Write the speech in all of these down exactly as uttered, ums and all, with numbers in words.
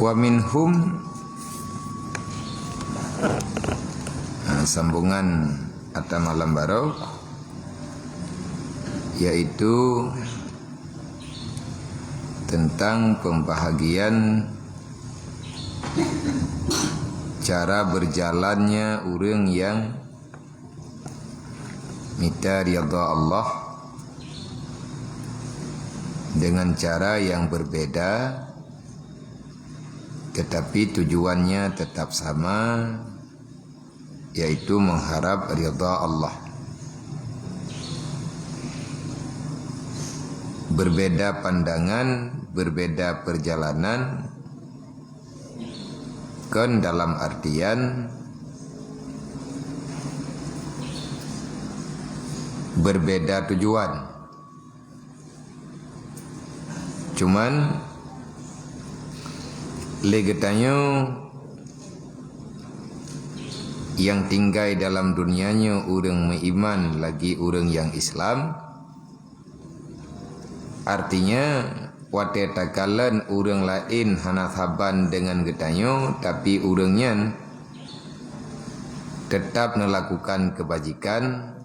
Wa minhum, ha, sambungan ata malam barok, yaitu tentang pembahagian cara berjalannya ureuëng yang mita ridha Allah dengan cara yang berbeda, tetapi tujuannya tetap sama, yaitu mengharap ridha Allah. Berbeda pandangan, berbeda perjalanan, kon dalam artian berbeda tujuan. Cuman lé geutanyoe nyang tinggai dalam dunia nyoe ureuëng meuiman lagi ureuëng nyang Islam, artinya watée takalon ureuëng laén hana saban deungon geutanyoe, tapi ureuëng nyan teutap neulakukan keubajikan,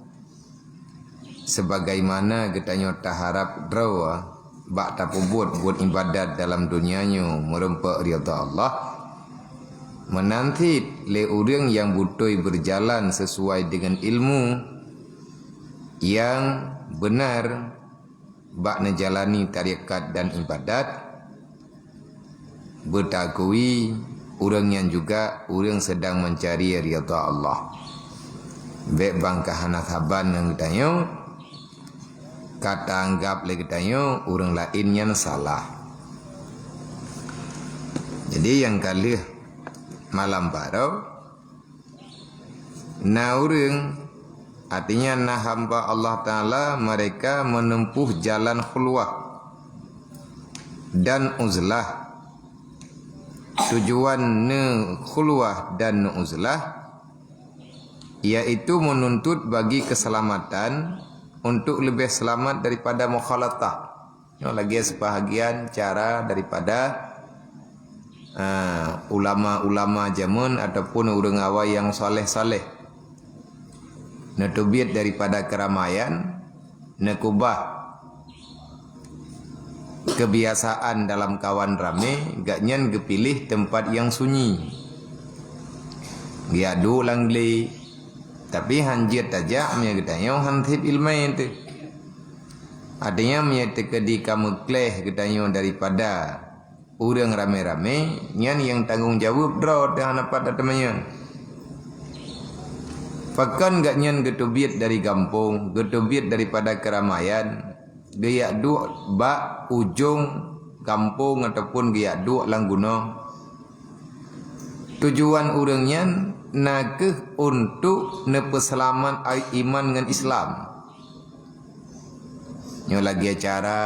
sebagaimana geutanyoe taharab droe bak tapeubuet buet iébadat dalam dunia nyoe meurumpok ridha Allah, meunan cit lé ureuëng nyang beutôi beujalan sisuai deungon ilmu nyang beunar bak neujalani tarekat dan iébadat, beutakui ureuëng nyan juga ureuëng sedang meuncari ridha Allah. Bék ban ka hana saban ngon geutanyoe, ka taanggab lé geutanyoe ureuëng laén nyan salah. Jadi nyang ka lheueh malam barok, na ureuëng, artinya na hamba Allah Taala, mereka menempuh jalan khulwah dan uzlah. Tujuan neu khulwah dan neu uzlah yaitu menuntut bagi keselamatan untuk lebih selamat daripada mukhalatah. Nyoe lagée sebahagian cara daripada, eh, ulama-ulama jameun ataupun ureuëng awai nyang saleh-saleh. Neuteubiet daripada keramaian, neukubah kebiasaan dalam kawan ramé, gobnyan geupiléh teumpat nyang sunyi. Geujak duek lam glé, tapi hán jeuet tajak meunyoe geutanyoe hán seb iéleumé teuh. Artinya, meunyoe teukeudi ka meukleh geutanyoe daripada ureuëng ramé-ramé, nyan nyang tanggong jaweueb droe teuh hana pat tateumanyong. Pakon gobnyan geuteubiet dari gampông, geuteubiet daripada keramaian, geujak duek bak ujong gampông ataupun geujak duek lam gunong. Tujuan ureuëng nyan na kheueh untuk neupeuseulamat iman ngon Islam. Nyoe lagée cara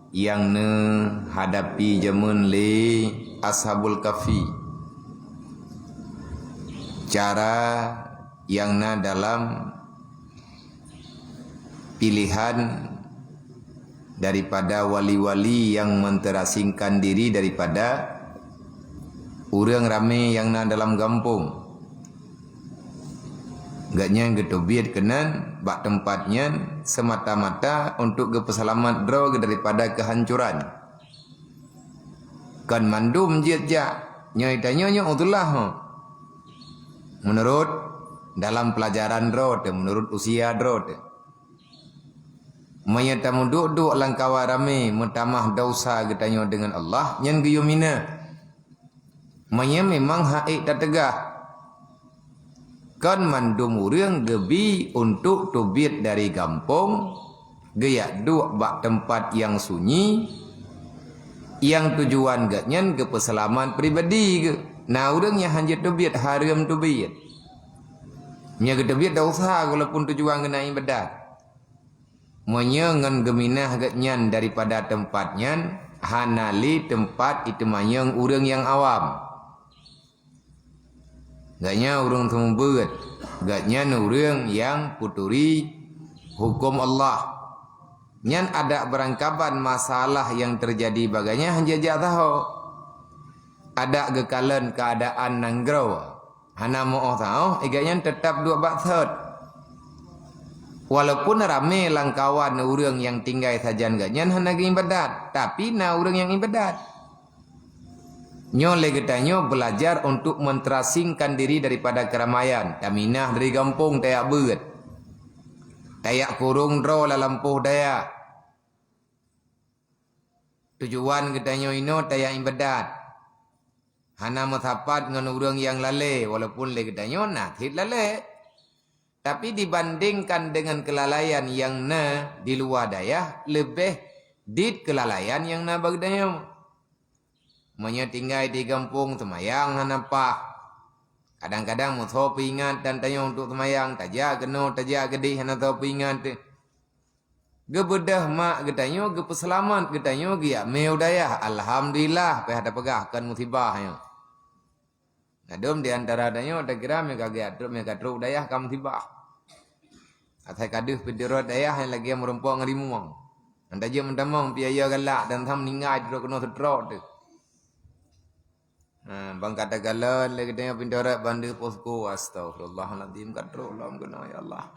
nyang neuhadapi jameun lé Ashabul Kahfi. Cara nyang na dalam pilihan daripada wali-wali nyang meuteurasingkan diri daripada ureuëng ramé nyang na dalam gampông. Gobnyan geuteubiet keunan bak teumpat nyan seumata-mata untuk geupeuseulamat droe daripada keuhancoran. Kon mandum jeuet jak, nyoe tanyoe nyoe udzulah ho. Meunurot dalam peulajaran droe teuh, meunurot usia droe teuh. Meunyoe tameuduek-duek lam kawan ramé meutamah desya geutanyoe deungon Allah, nyan geuyue mina. Meunyoe memang hak ék tateugah, kon mandum ureuëng geubi untuk teubiet dari gampông, geujak duek bak teumpat nyang sunyi, nyang tujuan gobnyan geupeuseulamat pribadi geuh. Na ureuëng nyang hana jiteubiet, hareuem teubiet. Meunyoe geuteubiet desya, walaupun tujuan geuh na iébadat. Meunyoe ngon geuminah gobnyan daripada teumpat nyan, hana lé teumpat iteumanyong ureuëng nyang awam. Gobnyan ureuëng seumeubeuet, gobnyan ureuëng nyang peuturi huköm Allah. Nyan adak beurangkaban masalah nyang teujadi bak gobnyan hana jijak saho. Adak geukalon keuadaan nanggroe, hana meu-oh saôh, i gobnyan teutap duek bak sot. Walaupun ramé lam kawan ureuëng nyang tinggai sajan gobnyan hana geuibadat, tapi na ureuëng nyang ibadat. Nyoe lé geutanyoe beulajar untuk menterasingkan diri daripada keramaian, taminah dari gampông tajak beuet, tajak kurong droe lam lampôh dayah. Tujuan geutanyoe inoe tajak ibadat. Hana meusapat ngon ureuëng nyang lalée, walaupun lé geutanyoe na cit lalée. Tapi dibandingkan dengan keulalaian nyang na di luwa dayah, leubeh dit keulalaian nyang na bak geutanyoe. Meunyoe tinggai di gampông seumayang hana paih. Kadang-kadang meusoe peuingat dan tanyoe untuk seumayang, tajak keunoe, tajak keudeh hana soe peuingat. Geubeudôh mak geutanyoe, geupeuseulamat geutanyoe, geujak mé u dayah. Alhamdulillah, payah tapeugah kon musibah nyoe. Gadom di antara tanyoe takira mé ka geujak trok, mé ka trok u dayah ka musibah. Asai ka deuh pintoe rot dayah nyang lagée meurumpok ngon rimueng. Nyang tajeuet meutamong piaya galak dan tham ninggai trok keunoe seutrok teuh. Ha, bang ka takalon lé geutanyoe pintoe rot bandeuh posko, astagfirullahalazim, ka trok lom keunoe, ya Allah.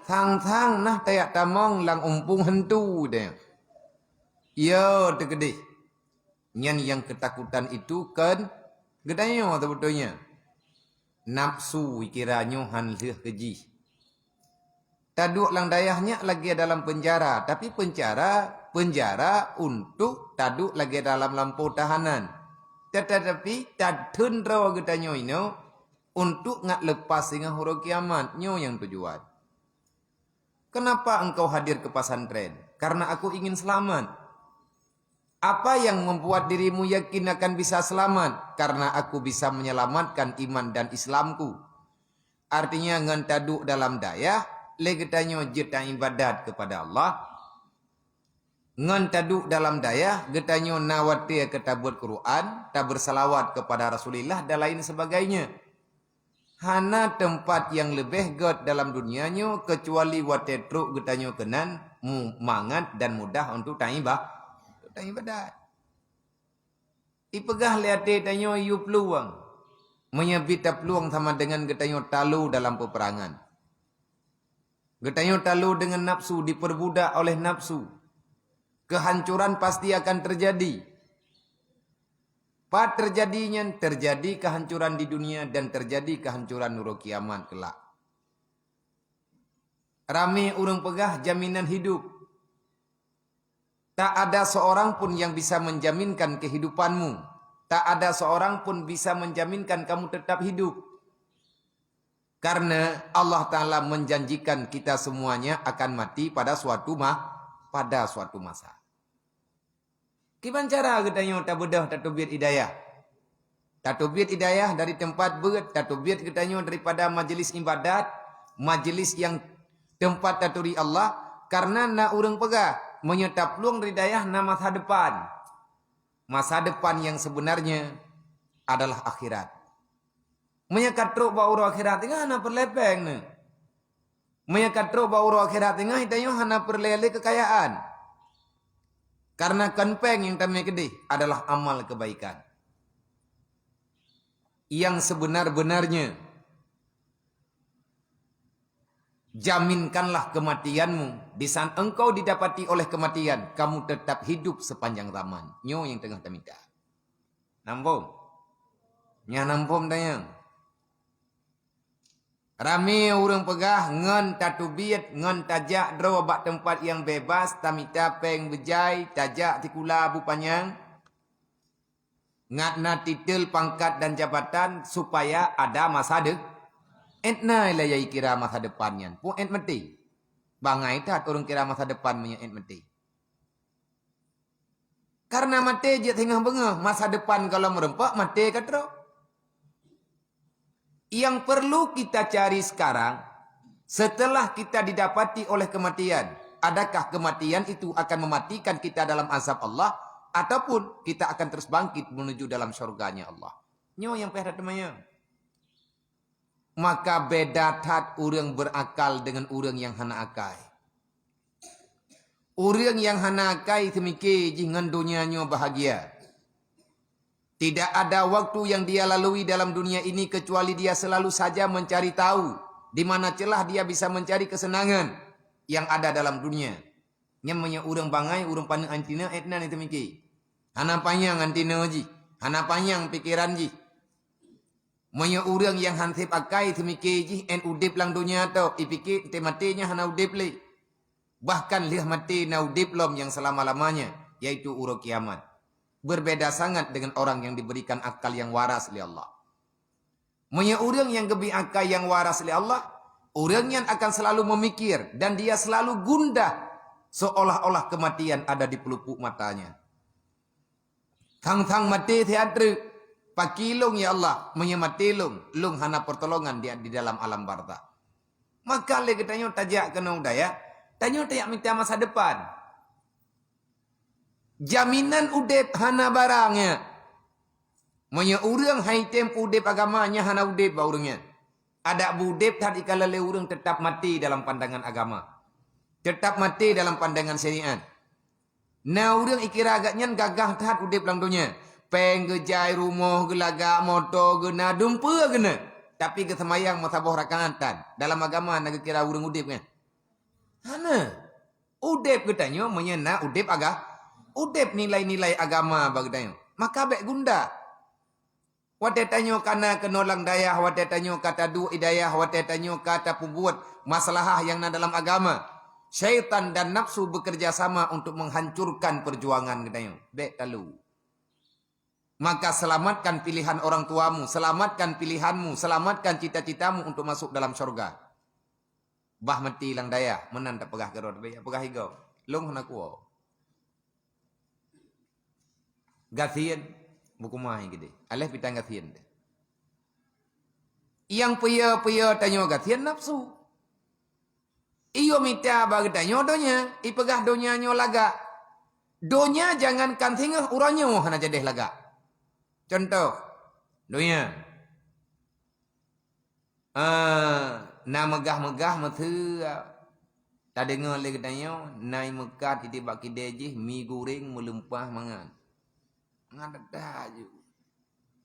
Sang-sang nah tajak tamong lam umpung hantu deh. Yo, teukeudeh. Nyan nyang keutakutan itu kon geutanyoe seubeutoi nyan. Nafsu kira nyoe han lheueh keu jih. Taduek lam dayah nyak lagée dalam peunjara, tapi peunjara, peunjara untuk taduek lagée dalam lampôh tahanan. Teutapi tatheun droe geutanyoe inoe untuk ngat leupas singoh uroe kiamat. Nyoe nyang tujuan. Kenapa engkau hadir ke pesantren? Karena aku ingin selamat. Apa yang membuat dirimu yakin akan bisa selamat? Karena aku bisa menyelamatkan iman dan Islamku. Artinya ngon taduek dalam dayah, lé geutanyoe jeuet taibadat kepada Allah. Ngon taduek dalam dayah, geutanyoe na watée keu tabuet Quran, tabersalawat kepada Rasulillah dan lain sebagainya. Hana teumpat nyang leubeh gét dalam dunia nyoe keucuali watée trok geutanyoe keunan mu-, mangat dan mudah untuk taiba-, untuk taibadat. Ipeugah lé até tanyoe yue plueng. Meunyoe bit taplueng sama dengan geutanyoe talo dalam peperangan. Geutanyoe talo dengan nafsu, diperbudak oleh nafsu. Kehancuran pasti akan terjadi. Pat terjadi nyan, terjadi kehancuran di dunia dan terjadi kehancuran uroe kiamat kelak. Ramé ureuëng peugah jaminan hidup. Tak ada seorang pun yang bisa menjaminkan kehidupanmu. Tak ada seorang pun bisa menjaminkan kamu tetap hidup. Karena Allah Ta'ala menjanjikan kita semuanya akan mati pada suatu ma-, pada suatu masa. Kiban cara geutanyoe tabeudôh tateubiet hidayah? Tateubiet hidayah dari teumpat beuet, tateubiet geutanyoe daripada majeulis ibadat, majeulis nyang teumpat taturi Allah, karena na ureuëng peugah, meunyoe taplueng dari dayah na masa depan. Masa depan yang sebenarnya adalah akhirat. Meunyoe ka trok bak uroe akhirat teungoh hana peureulée péng nyoe. Meunyoe ka trok bak uroe akhirat teungoh, geutanyoe hana peureulée lé keukayaan. Karena kon péng nyang tamé keudeh adalah amal kebaikan. Yang sebenar-benarnya, jaminkanlah kematianmu, di saat engkau didapati oleh kematian, kamu tetap hidup sepanjang zaman. Nyoe nyang teungoh tamita. Nampôm? Nyan nampôm tanyong. Ramé ureuëng peugah ngon tateubiet, ngon tajak droe bak teumpat nyang bebas, tamita péng beujai, tajak sikula bu panyang, ngat na titel, pangkat dan jabatan supaya ada masa de-, ét na ilée kira masa depan nyan. Peue ét maté? Bangai that ureuëng kira masa depan meunyoe ét maté. Karena maté jeuet singoh beungoh, masa depan gohlom meurumpok maté ka trok. Yang perlu kita cari sekarang, setelah kita didapati oleh kematian, adakah kematian itu akan mematikan kita dalam azab Allah, ataupun kita akan terus bangkit menuju dalam syurganya Allah? Nyoe nyang payah tateumanyong. Maka beda that ureuëng berakal dengan ureuëng nyang hana akai. Ureuëng nyang hana akai seumike jih ngon donya nyoe bahagia. Tidak ada waktu yang dia lalui dalam dunia ini kecuali dia selalu saja mencari tahu di mana celah dia bisa mencari kesenangan yang ada dalam dunia. Nyan meunyoe ureuëng bangai, ureuëng paneuk anti na, ék na ni teumiki. Hana panyang anti na jih, hana panyang pikeran jih. Meunyoe ureuëng nyang han sép akai teumiki jih, ék udeb lam donya toh, ipike teumaté nyan hana udeb lé. Bahkan lheueh maté na udeb lom nyang selama-lamanya, yaitu uroe kiamat. Berbeda sangat dengan orang yang diberikan akal yang waras lé Allah. Meunyoe ureuëng nyang geubri akai nyang waras lé Allah, ureuëng nyan akan selalu memikir dan dia selalu gundah seolah-olah kematian ada di pelupuk matanya. Thang-thang maté siat treuk, paki lôn ya Allah, meunyoe maté lôn, lôn hana pertolongan di, di dalam alam barzakh. Maka lé geutanyoe tajak keunoe dayah, tanyoe tajak mita masa depan. Jaminan udeb hana barang nyan. Meunyoe ureuëng hai tem udeb agama nyan hana udeb bak ureuëng nyan. Adak beudeb that dikala lé ureuëng tetap maté dalam pandangan agama. Tetap maté dalam pandangan syariat. Na ureuëng ikira agak nyan gagah that udeb lam donya. Péng geujai, rumoh geulagak, moto geuna, dumpeue geuna. Tapi geuseumayang meusaboh rakaat tan. Dalam agama na geukira ureuëng udeb nyan? Hana. Udeb geutanyoe meunyoe na udeb aga-, udeb nilai-nilai agama bak geutanyoe, maka bék gundah. Watée tanyoe ka na keunoe lam dayah, watée tanyoe ka taduek i dayah, watée tanyoe ka tapeubuet maslahah nyang na dalam agama, syaitan dan nafsu bekerja sama untuk menghancurkan perjuangan geutanyoe. Bék talu. Maka selamatkan pilihan orang tuamu, selamatkan pilihanmu, selamatkan cita-citamu untuk masuk dalam syurga. Bah meuti lam dayah, meunan tapeugah keudroe, tapi jak peugah igoe. Lôn hana kuwoe. Gasien, buku mai gede. Aléh pitang gasien deh. Nyang peue-peue tanyoe gasien nafsu. Iyo mita bak geutanyoe donya, ipeugah donya nyoe lagak. Donya jangankan singoh uroe nyoe hana jadeh lagak. Contoh, donya. Ah, na meugah-meugah meuteue tadeungoe lé geutanyoe, na i meukat ideh bak kidée jih mi goreng meulumpah mangat. Mangat that-that ju.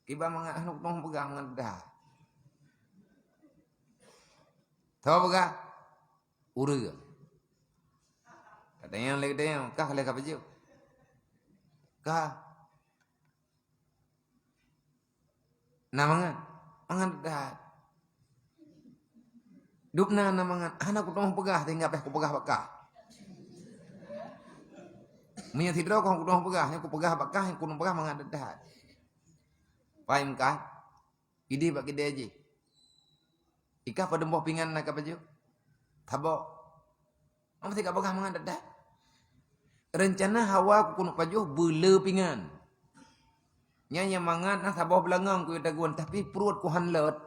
Kiban mangat hana kutoh peugah mangat that. Soe peugah? Ureuëng. Katanyong lé geutanyoe, kah lé ka pajoh? Kah? Na mangat? Mangat that. Dubna na mangat, hana kuteumé peugah, tinggai pih kupeugah bak kah. Meunyoe sidroe kah kuteumé peugah, nyoe kupeugah bak kah, nyang kuteumé peugah mangat that. Paham kah? Ideh bak kidée jih. Ikah padum boh pingan na ka pajoh? Saboh. Meusti ka peugah mangat that-that. Reuncana hawa ku keuneuk pajoh beuleu pingan. Nyan nyang mangat na saboh beulangong ku tagun, tapi pruet ku han lot.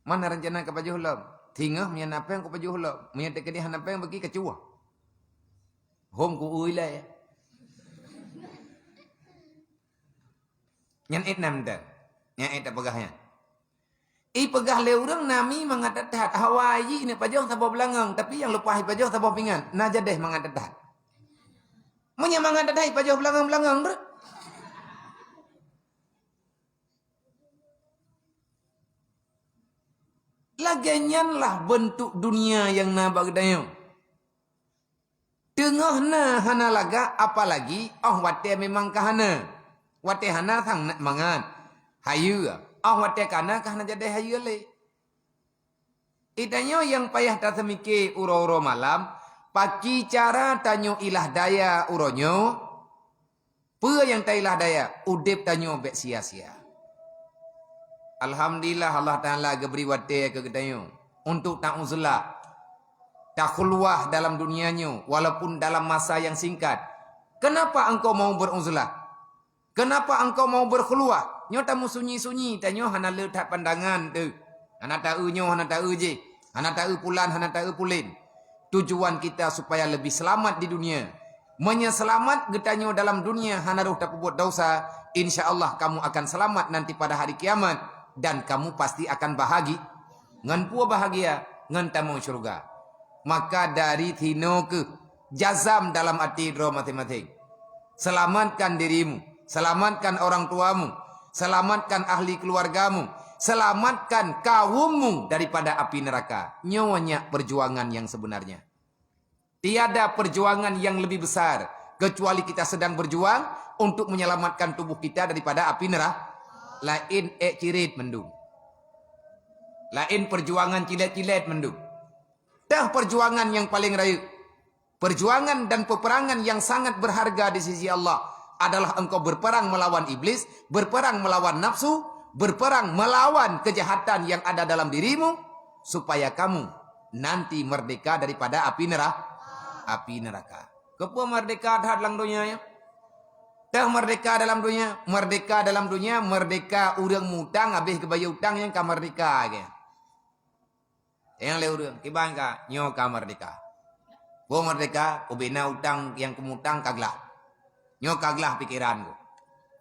Mana reuncana ka pajoh lom? Singoh meunyoe na péng ku pajoh lom. Meunyoe teukeudi hana péng bagi ka cuah. Hom ku ui lé. Nyan ék nam teuh. Nyan ék tapeugah nyan. Ipeugah lé ureuëng nami mangat that-that. Hawa jih ineuk pajoh saboh beulangong, tapi nyang leupah ipajoh saboh pingan. Na jadeh mangat that-that. Meunyoe mangat that-that ipajoh beulangong-beulangong breuh. Lagée nyan lah beuntuk dunia nyang na bak geutanyoe. Teungoh na hana lagak, apalagi óh watée memang ka hana. Watée hana sang na mangat. Hayeue, óh watée ka na ka hana jadeh hayeue lé. Geutanyoe nyang payah taseumike uroe-uroe malam, paki cara tanyoe ilah daya uroe nyoe, Peue nyang tailah daya, udeb tanyoe bék sia-sia. Alhamdulillah, Allah Taala geubri watée keu geutanyoe untuk tauzlah, takhulwah dalam dunia nyoe, walaupun dalam masa nyang singkat. Kenapa engkau mau beruzlah? Kenapa engkau mau berkhulwah? Nyoe tameusunyi-sunyi, tanyoe hana le that pandangan teuh. Hana taeu nyoe, hana taeu jih, hana taeu pulan, hana taeu pulen. Tujuan kita supaya lebih selamat di dunia. Meunyoe seulamat geutanyoe dalam dunia hana roh tapeubuet desya, insya Allah kamu akan selamat nanti pada hari kiamat dan kamu pasti akan bahagi-, ngon peue bahagia, ngon tamong syeuruga. Maka dari sinoe keuh jazam dalam até droe maséng-maséng. Selamatkan dirimu, selamatkan orang tuamu, selamatkan ahli keluargamu, selamatkan kaummu daripada api neraka. Nyoe nyak perjuangan yang sebenarnya. Tiada perjuangan yang lebih besar kecuali kita sedang berjuang untuk menyelamatkan tubuh kita daripada api neraka. Laén ék cirit mandum. Laén perjuangan cilet-cilet mandum. Teuh perjuangan yang paling rayeuk. Perjuangan dan peperangan yang sangat berharga di sisi Allah adalah engkau berperang melawan iblis, berperang melawan nafsu, berperang melawan kejahatan yang ada dalam dirimu, supaya kamu nanti merdeka daripada api neraka. Api neraka. Keupeue merdeka that lam donya nyoe? Teuh merdeka dalam donya, merdeka dalam donya, merdeka ureuëng mutang habéh geubayeue utang nyang ka merdeka lagée. Nyang lé ureuëng, kiban ka, nyoe ka merdeka. Peue merdeka, ubena utang nyang keumutang ka glah. Nyoe ka glah pikeran ku.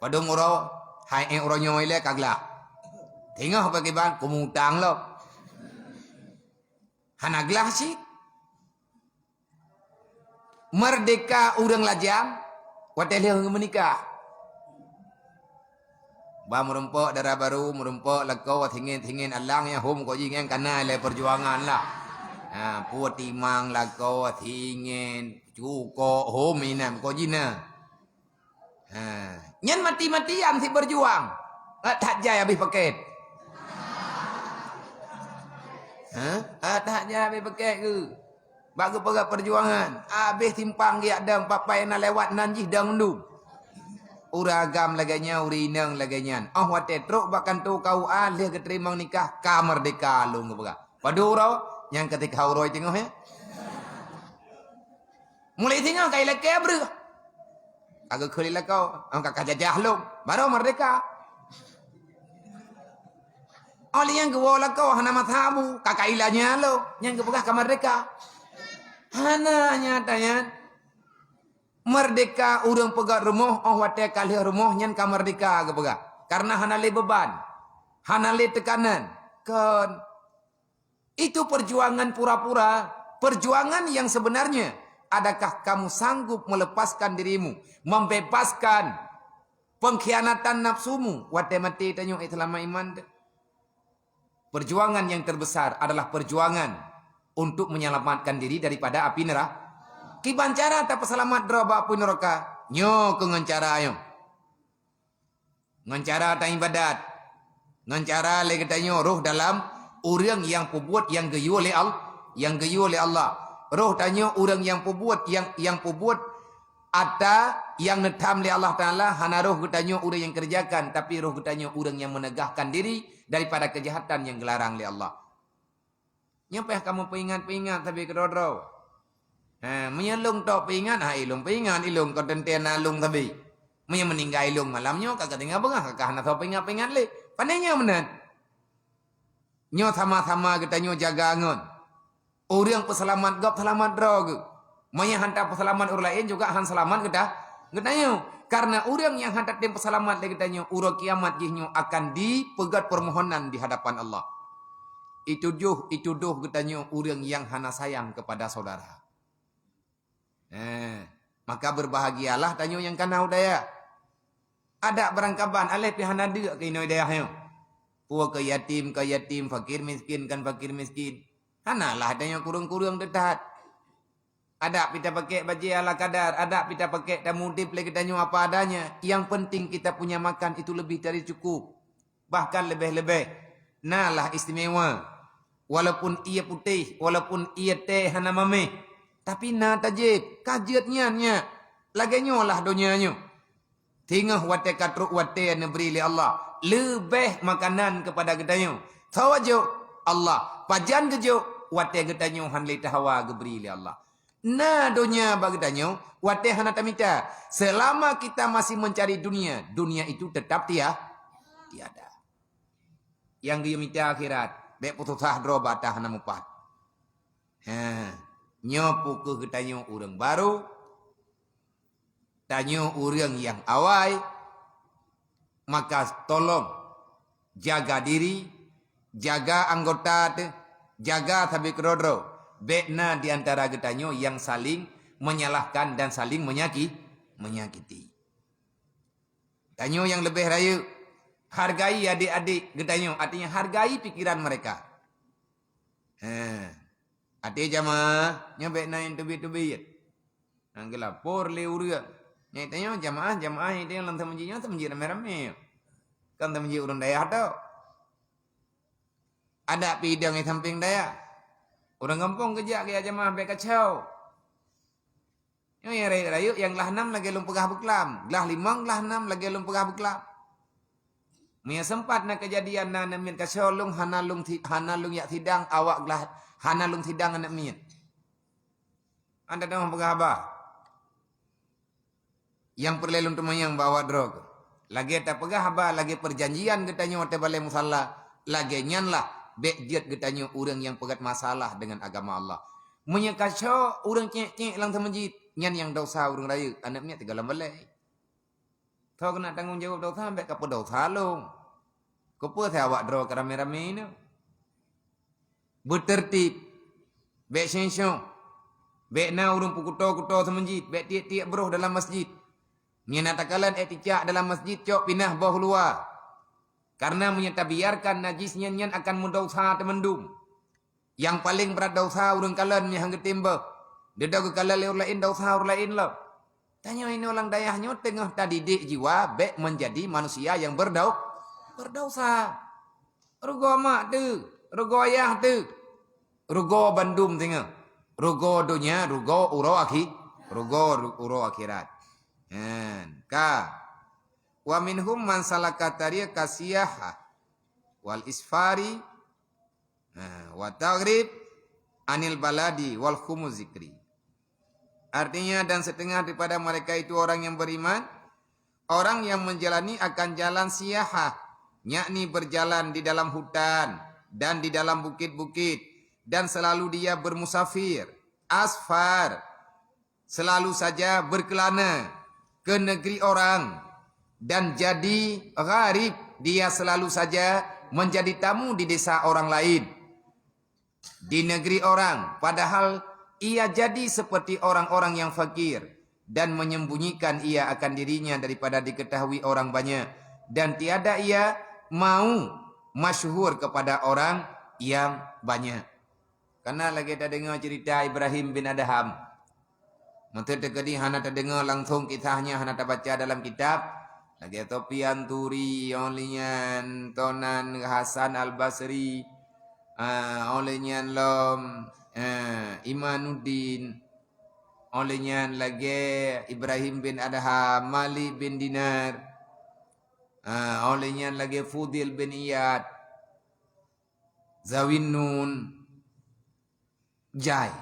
Padum uroe, hai ék uroe nyoe ilée ka glah. Teungoh pakiban, keumutang lom. Hana glah cit. Merdeka ureuëng lajang watée lheueh meunikah. Ba meurumpok dara barô, meurumpok lakoe, singén-singén alang nyang hom kok jih nyan kana lé perjuangan lah. Ha, peue timang lakoe, singén, cukok, hom inan kok jih na. Ha, nyan mati-matian sit berjuang. Dak that jai habéh paket. Ha? Dak that jai habéh paket keu. Bak geupeugah perjuangan, habéh simpang geujak dong, papai na lewat nan jih dong dum. Ureuëng agam lagée nyan, ureuëng inong lagée nyan. Oh watée trok bak kantô K U A lheueh geuteurimong nikah, ka merdeka lôn geupeugah. Padum uroe, nyang keutika uroe teungoh, ya. Mulai singoh ka ilakée breuh. Ka geukheun lé lakoe, "Oh, ka, ka jajah lôn, barô merdeka." Oh, lé nyang geuwoe lakoe hana masa bu, ka, ka ilanya lôn, nyang geupeugah ka merdeka. Hana nyata nyan. Merdeka ureuëng peugét rumoh, oh watée ka lheueh rumoh nyan ka merdeka geupeugah. Karena hana lé beuban, hana lé teukanan. Kon. Itu perjuangan pura-pura. Perjuangan yang sebenarnya, adakah kamu sanggup melepaskan dirimu, membebaskan pengkhianatan nafsumu? Watée maté tanyoe, eh, seulama iman teuh. Perjuangan yang terbesar adalah perjuangan untuk menyelamatkan diri daripada api neraka. Kiban cara tapeuseulamat droe bak api neraka? Nyoe keuh ngon cara nyoe. Ngon cara taibadat. Ngon cara lé geutanyoe roh dalam ureuëng nyang peubuet nyang geuyue lé Al-, nyang geuyue lé Allah. Roh tanyoe ureuëng nyang peubuet nyang, nyang peubuet ata nyang neutham lé Allah Taala, hana roh geutanyoe ureuëng nyang keureujakan, tapi roh geutanyoe ureuëng nyang meunegahkan diri daripada keujahatan nyang geularang lé Allah. Nyoe payah kamoe peuingat-peuingat sabe keudroe-droe. Ha, meunyoe lôn tok peuingat, ha, ilôn peuingat, ilôn kon teuntée na lôn sabe. Meunyoe meuninggai lôn malam nyoe, ka geutinggai beungah, ka hana soe peuingat-peuingat lé. Pane nyoe meunan. Nyoe sama-sama geutanyoe jaga ngon. Ureuëng peuseulamat gob seulamat droe geuh. Meunyoe han tapeuseulamat ureuëng laén juga han seulamat geuta-, geutanyoe. Karena ureuëng nyang han tatem peuseulamat lé geutanyoe, uroe kiamat jih nyoe akan dipeugét peumohonan di hadapan Allah. Itudoh, itudoh geutanyoe ureuëng nyang hana sayang kepada saudara. Eh, maka berbahagialah tanyoe nyang kana u dayah. Adak barangkaban aléh pih hana deuk keu inoe dayah nyoe. Peue keu yatim ka yatim, fakir miskin kan fakir miskin. Hanalah tanyoe kureueng-kureueng teutat. Adak pih tapakèk bajèe ala kadar, adak pih tapakèk tamudép lé geutanyoe apa adanya. Yang penting kita punya makan itu lebih dari cukup. Bahkan leubeh-leubeh. Na lah istimewa. Walaupun ie putéh, walaupun ie tée hana maméh, tapi na tajép, ka jeuet nyan nyak. Lagèe nyoe lah donya nyoe. Singoh watèe ka trok watèe neubri lé Allah, leubeh makanan keupada geutanyoe. Soe jok? Allah. Pajan geujok? Watèe geutanyoe han lé tahawa geubri lé Allah. Na donya bak geutanyoe, watèe hana tamita. Selama kita masih mencari dunia, dunia itu tetap tia-, tiada. Nyang geuyue mita akhirat, bèk peususah droe bak ata hana mupat. He, nyoe peu kheueh geutanyoe ureueng barô, tanyoe ureueng nyang awai, maka tolong jaga diri, jaga anggota teuh, jaga sabe keudroe-droe. Bèk na di antara geutanyoe nyang saling menyalahkan dan saling menyaki-, menyakiti. Tanyoe nyang leubeh rayeuk, hargai adik-adik geutanyoe, artinya hargai pikiran mereka. Ha. Até jamaah, nyoe bék na nyang teubiet-teubiet. Nyang geulapor lé ureuëng. Nyan tanyoe jamaah, jamaah nyang tanyoe lam seumeujid nyoe, seumeujid ramé-ramé. Kon seumeujid ureuëng dayah tok. Adak pih idong di sampéng dayah. Ureuëng gampông geujak keu jamaah bék kacau. Nyoe nyang rayeuk-rayeuk, nyang glah nam lagée lôn peugah beuklam, glah limong, glah nam lagée lôn peugah beuklam. Meunyoe sempat na keujadian na aneuk miet kacau lôn, hana lôn si-, hana lôn jak sidang, awak glah, hana lôn sidang aneuk miet. Anda dah peugah haba. Nyang peureulée lôn teumanyong bak awak droe keuh. Lagée tapeugah haba, lagée peujanjian geutanyoe watée balée musala, lagée nyan lah bék jeuet geutanyoe ureuëng nyang peugét masalah deungon agama Allah. Meunyoe kacau ureuëng cék-cék lam seumeujid, nyan nyang desya ureuëng rayeuk, aneuk miet tinggai lam balée. Soe keuneuk tanggong jaweueb desya, bék kapeudesya lôn. Keupeue seuawak droe keu ramé-ramé nyoe? Beuteurtib, bék seng-seng, bék na ureuëng peukuto-kuto seumeujid, bék tiek-tiek broh dalam masjid. Meunyoe na takalon ék ticak dalam masjid, cok pinah boh luwa. Karena meunyoe tabiarkan najis nyan, nyan akan meudesya teumandum. Nyang paleng brat desya ureuëng kalon nyang han geutem boh. Dudoe geukalon lé ureuëng laén, desya ureuëng laén lom. Tanyoe inoe lam dayah nyoe teungoh tadidik jiwa bék menjadi manusia nyang berdau-, berdesya. Rugoe mak teuh, rugoe ayah teuh, rugoe bandum teungoh. Rugoe donya, rugoe uroe akhi-, rugoe ru-, uroe akhirat. Hen, ka. Wa minhum man salaka tariqa siyahah wal isfari, ha, wa taghrib anil baladi wal khumu zikri. Artinya, dan setengah daripada mereka itu orang yang beriman, orang yang menjalani akan jalan siyahah, yakni berjalan di dalam hutan dan di dalam bukit-bukit, dan selalu dia bermusafir, asfar, selalu saja berkelana ke negeri orang, dan jadi gharib, dia selalu saja menjadi tamu di desa orang lain, di negeri orang, padahal ia jadi seperti orang-orang yang fakir dan menyembunyikan ia akan dirinya daripada diketahui orang banyak, dan tiada ia mau masyhur kepada orang yang banyak. Kana lagée tadeungoe cerita Ibrahim bin Adham. Meunteuk teukeudi hana tadeungoe langsong kisahnya, hana tabaca dalam kitab, lagée Sufyan Tsauri, óh lheueh nyan tonan Hasan Al-Basri, ah, óh lheueh nyan lom, ah, Imanuddin, óh lheueh nyan lagée Ibrahim bin Adham, Malik bin Dinar, ah, óh lheueh nyan lagée Fudil bin Iyad, Zawinnun, jai.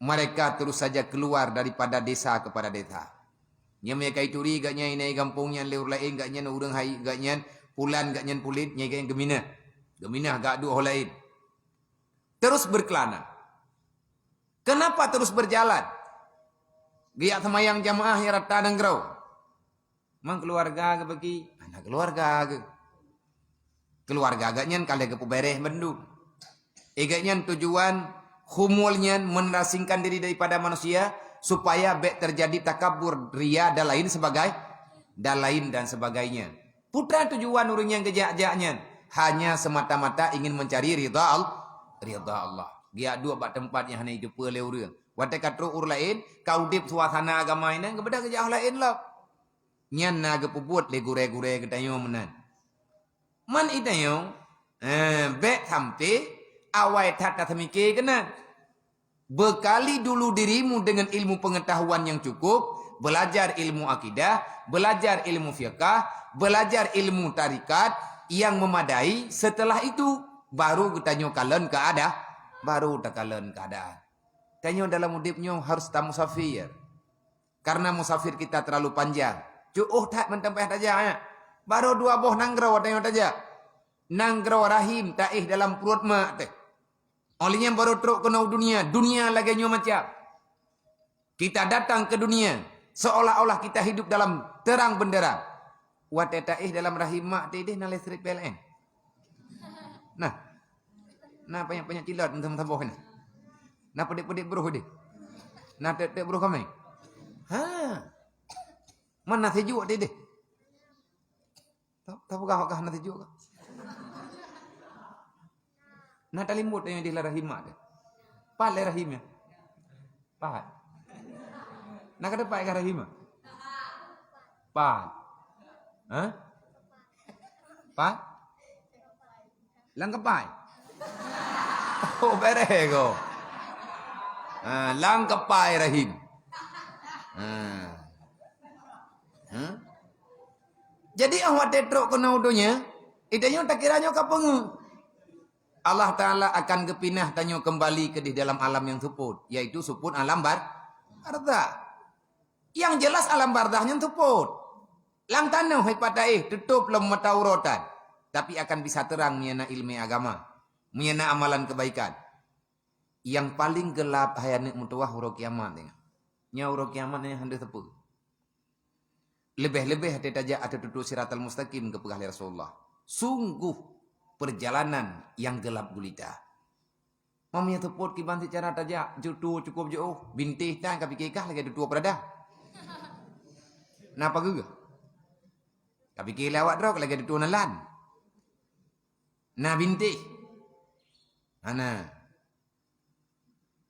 Mereka terus saja keluar daripada desa kepada desa. Nyang meunyoe ka ituri gobnyan inan gampông nyan lé ureuëng laén, gobnyan ureuëng hai, gobnyan pulan, gobnyan pulit, nyan gobnyan geuminah. Geuminah gak duek ho laén. Terus berkelana. Kenapa terus berjalan? Geujak seumayang jamaah nyang rata nanggroe. Mang keuluwarga geuh bagi, hana keuluwarga geuh. Keuluwarga gobnyan ka lheueh geupeubeureh bandum. Gobnyan tujuan khumul nyan menasingkan diri daripada manusia, supaya bék terjadi takabur, ria dan lain sebagai-, dan lain dan sebagainya. Peue tujuan ureuëng nyang geujak-jak nyan? Hanya semata-mata ingin mencari ridha Al-, ridha Allah. Geujak duek bak teumpat nyang hana jiteupeue lé ureuëng. Watée ka trok ureuëng laén, ka udeb suasana agama inan, geubeudôh geujak ureuëng laén lom. Nyan na geupeubuet lé gurée-gurée geutanyoe meunan. Man geutanyoe, eh, bék sampai awai that taseumike keunan. Bekali dulu dirimu dengan ilmu pengetahuan yang cukup, belajar ilmu akidah, belajar ilmu fiqah, belajar ilmu tarikat yang memadai. Setelah itu, baru geutanyoe kalon keuada-, baru takalon keuadaan. Tanyoe dalam udeb nyoe harus tamusafir. Karena musafir kita terlalu panjang. Cukup that mantong payah tajak, ya. Baru dua boh nanggroe tanyoe tajak. Nanggroe rahim taéh dalam pruet mak teh. Óh lheueh nyan baru trok keunoe dunia. Dunia lagée nyoe macam. Kita datang ke dunia seolah-olah kita hidup dalam terang benderang. Watée taéh dalam rahim mak teh deh na listrik P L N. Nah. Nah, banyak-banyak cilot meusaboh-saboh ni. Nah, pedit-pedit broh deh. Nah, tek-tek broh kami. Ha. Man na sijuek deh. Tapeugah-peugah na sijuek ka. Na talimbot nyang di rahim mak deh. Pat lé rahim nyan? Pat. Na ka teupeu ka rahim? Pat. Hah? Pat? Lam keupai. Oh, bereh ko. Ha, lam keupai rahim. Ha. Ha? Jadi, 'oh watèe trok keunoe u donya, geutanyoe takira nyoe ka peungeuh. Allah Ta'ala akan geupinah tanyoe keumbali keudéh dalam alam nyang seupôt, yaitu seupôt alam bar-, barzakh. Nyang jelas alam barzakh nyan seupôt. Lam tanoh, i pat taéh, teutôp lom mata uroe tan, tapi akan bisa teurang meunyo na ileumèe agama, meunyo na amalan keubaikan. Nyang paleng geulap hai aneuk meutuwah uroe kiamat nyan. Nyan uroe kiamat nyan hana teupeu. Leubeh-leubeh watèe tajak ateueh tutoe siratal mustaqim, geupeugah lé Rasulullah, "Sungguh perjalanan yang gelap gulita." Meunyo seupôt kiban seucara tajak, tutoe cukôp jiôh, bintéh tan ka pike kah lagèe tutoe peurada. Na pageue? Ka pike lé awak droe lagèe tutoe nalan. Na bintéh. Hana.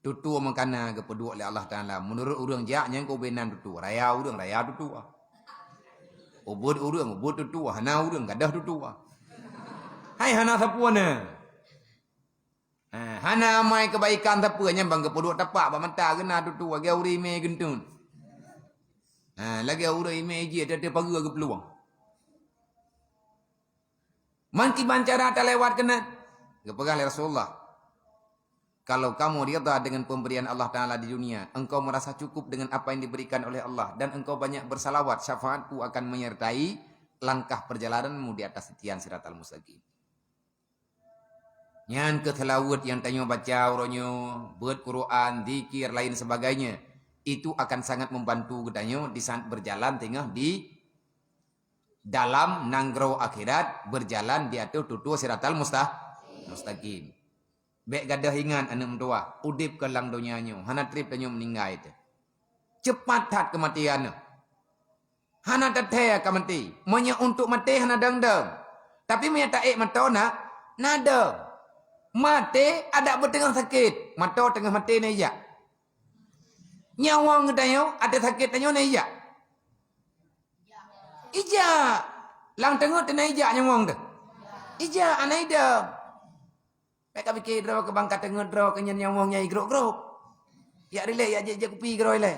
Tutoe meukana geupeuduek lé Allah Ta'ala. Meunurot ureueng jak nyan keubenan tutoe. Raya ureueng, raya tutoe. Ubeuet ureueng, ubeuet tutoe. Hana ureueng, gadôh tutoe. Hai hana sapeue na. Ha, hana amai keubaikan sapeue nyan ban geupeuduek tapak bak mata geuh na tutoe lagèe ureueng imè geunteun. Ha, lagèe ureueng imè jih teuh pageue geupeuluwang. Man kiban cara talewat keunan. Geupeugah lé Rasulullah, "Kalau kamu ridha dengan pemberian Allah Ta'ala di dunia, engkau merasa cukup dengan apa yang diberikan oleh Allah, dan engkau banyak bersalawat, syafaatku akan menyertai langkah perjalananmu di atas titian siratal mustaqim." Nyan keuh seulaweuet nyang tanyoe baca uroe nyoe, beuet Quran, zikir, lain sebagainya. Itu akan sangat membantu geutanyoe di saat berjalan teungoh di dalam nanggroe akhirat, berjalan di ateueh tutoe siratal musta-, mustaqim. Bèk gadôh ingat aneuk meutuwah, udeb keu lam donya nyoe, hana treb tanyoe meuninggai teuh. Cepat that keumatian nyoe. Hana teuthèe ka maté. Meunyoe untuk maté hana dong-dong. Tapi meunyoe taék mantong na, na dong. Maté adak beuteungoh sakét, mantong teungoh maté na ijak. Nyawöng geutanyoe ateueh sakét tanyoe na ijak. Ijak. Lam teungoh teuh na ijak nyawöng teuh. Ijak, hana idong. Bèk ka pike droe keu bangka teungeut droe keu nyan nyawöng nyang igrok-grok. Jak rilek, jak jép-jép kupi keudroe ilèe.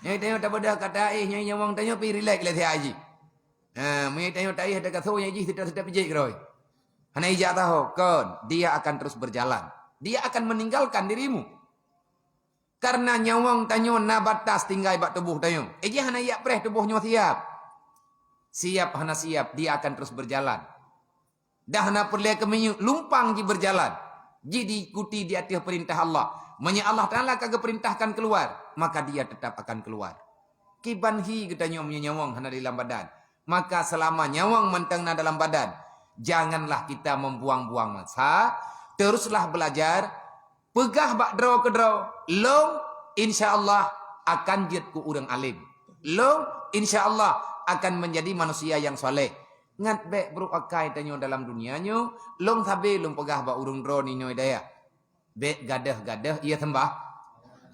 Nyoe tanyoe tabeudoh ka taéh, nyoe nyawöng tanyoe pi rilek lé siat jih. Ha, meunyoe tanyoe taéh teuka so nyang jih seuta-seuta pijék keudroe. Hana ijak taho, kon, dia akan terus berjalan. Dia akan meninggalkan dirimu. Karena nyawöng tanyoe na batas tinggai bak tuboh tanyoe. Ijih hana ijak preh tuboh nyoe siap. Siap hana siap, dia akan terus berjalan. Dah na peureulèe keu minyeuk, lumpang jih berjalan. Jih diikuti di ateueh peurintah Allah. Meunyoe Allah Ta'ala ka geupeurintahkan keuluar, maka dia tetap akan keuluar. Kiban hi geutanyoe meunyoe nyawöng hana di lam badan. Maka selama nyawöng mantong na dalam badan, janganlah kita membuang-buang masa, teruslah belajar, peugah bak droe keudroe, lôn insya Allah akan jeuet keu ureueng além. Lôn insya Allah akan menjadi manusia yang saleh. Ngat bèk brok akai tanyoe dalam dunia nyoe, lôn sabe lôn peugah bak ureueng droeneuh inoe dayah. Bèk gadôh-gadôh ie seumbah.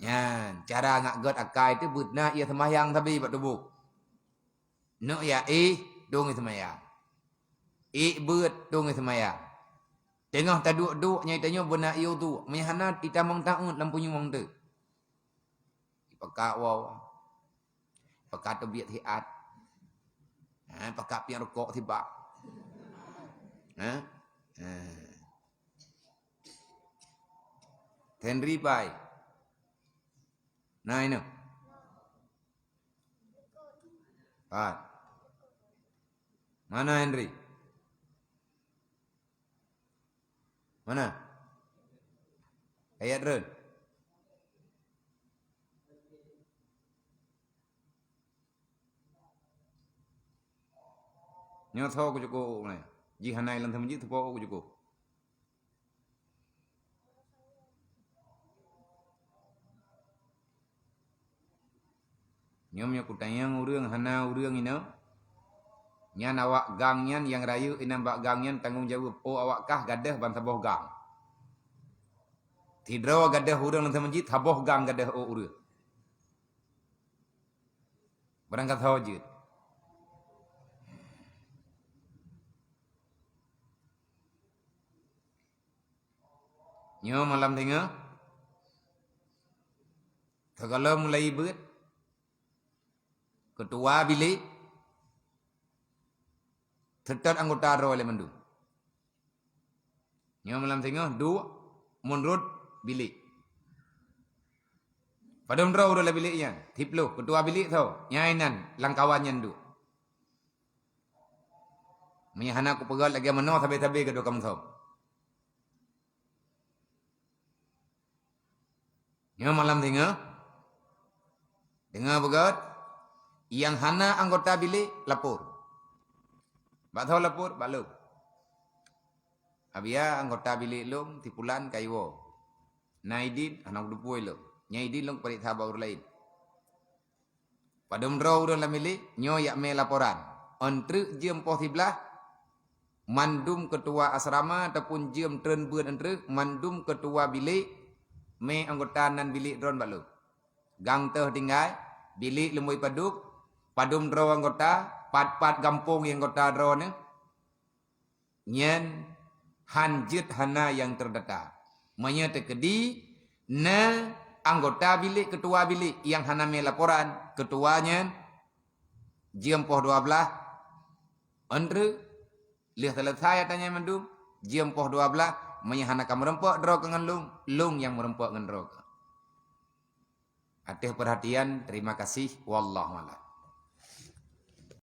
Nyan, cara ngat gèt akai teuh beuet na ie seumbahyang sabe bak tuboh. Neuk jak éh, dong ie seumayang. Ék beuet, dong ie seumayang. Teungoh taduek-duek nyan tanyoe beuna ie udhu. Meunyo hana, itamong taeut lam punyueng teuh. Ipakat woe. Ipakat teubiet siat. Ha, ipakat piep rukok sibak. Ha? Ha. Henry pai. Na inoe. Pat. Mana Henry? Mana? Ayat ron. Nyoe tho kujukuk nyoe. Jih hana ilang teumeuji teupo kujukuk. Nyoe meunyoe kutanyong ureuëng hana ureuëng inong, nyan awak gang nyan nyang rayeuk inan bak gang nyan tanggong jaweueb, oh awak kah gadôh ban saboh gang. Sidroe gadôh ureuëng lam meuseujid, saboh gang gadôh oh ureuëng. Barangkasoe jeuet. Nyoe malam singoh, sigohlom mulai beuet, keutua bilék, seutôt anggota droe lé mandum. Nyoe malam singoh duek munrot bilék. Padum droe ureuëng lam bilék nyan? Siplôh, keutua bilék soe? Nyan inan lam kawan nyan duek. Meunyoe hana kupeugah lagée meunoe sabe-sabe geudoe kamsom. Nyoe malam singoh, deungoe beugét, nyang hana anggota bilék lapor. Bak soe lapor? Bak lôn. Abia anggota bilék lôn sipulan ka iwoe. Na idin, hana kuteupue lôn. Nyang idin lôn pareksa bak ureuëng laén. Padum droe ureuëng lam bilék nyoe jak mé laporan. Eunteuk jeuem poh siblaih, mandum keutua asrama ataupun jeuem treun beuet eunteuk, mandum keutua bilék, mé anggota nan bilék droen bak lôn. Gang teuh tinggai, bilék lôn bri padub, padum droe anggota, pat-pat gampông anggota droeneuh. Nyan han jeuet hana nyang teurdata. Meunyoe teukeudi na anggota bilék, keutua bilék nyang hana mé laporan, keutua nyan jeuem poh dua blaih, eunteuk, lheueh seuleusai ata nyan mandum, jeuem poh dua blaih, meunyoe hana ka meurumpok droe keuh ngon lôn, lôn nyang meurumpok ngon droe keuh. Ateueh peurhatian, terima kasih. Wallahu a'lam.